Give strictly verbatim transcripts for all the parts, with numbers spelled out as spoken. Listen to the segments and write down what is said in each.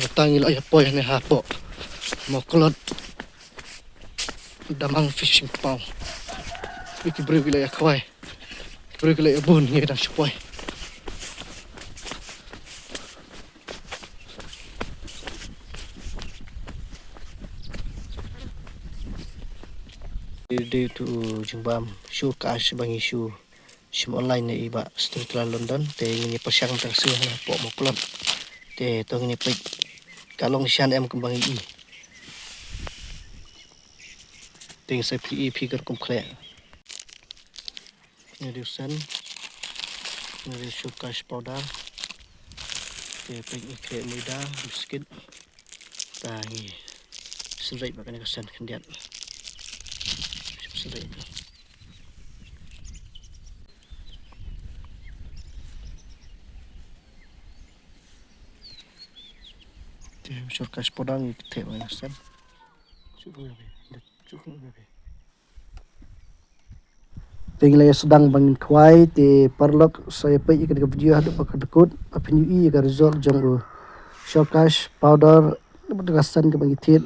Mynta ngi la ïa poi hangne hapoh Mawklot Damang Fishing Pond. Ki briew ki la ïa khwai, ki briew ki la ïa bun, ngi dang shu poi. Dei tu jingbam shu ka shi ba ngi shu shim online na i Bah Street London, te ngin ïa pyrshang tang shu hapoh Mawklot. Te to ngin ïa peit ka long shan em kumba ngi i. Te ngin sa phi i phi kyrkum khleh. Ngi dei sen. Ngi dei sugar powder. Te peit ngi khleh maida, biskit. Ta ngi sylreit ba kane ka sen khyndiat. Sylreit. Te sugar powder ngi khleh ba kane ka sen. Te ngi la ïa sdang ba ngin khwai, te paralok sa ïa peit ïa ka video haduh ba ka dkut, ba phin ïohi ïa ka result jong u sugar powder, ba ka sen kaba ngi thied.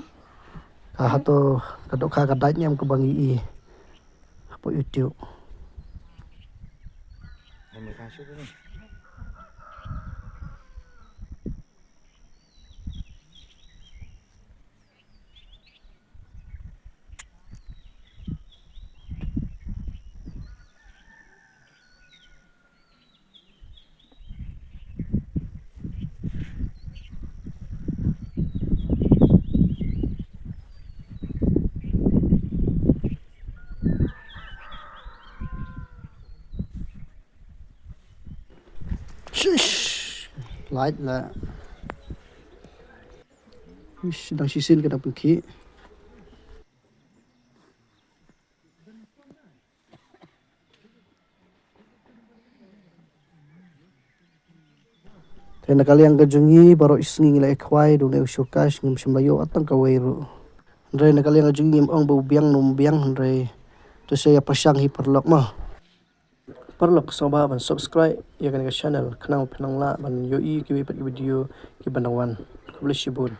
Ka hato ka dohkha ka dait ne em kaba ngi i hapoh YouTube. Shish. Light la. Shish, dang shisien ka dang pynkhih. Te na ka liang ka jong ngi baroh shi sngi ngi la ïa khwai, da une u sugar ngim shym la ïoh tang kawei ruh. Hynrei na ka liang ka jong ngi ngim ong ba u biang ne um biang, hynrei to sa ïa pyrshang hi paralok mo. Paralok sngewbha ban subscribe ïa kane ka channel khnang phin nang lah ban ïohi kiwei pat ki video kiban dang wan. Khublei shibun.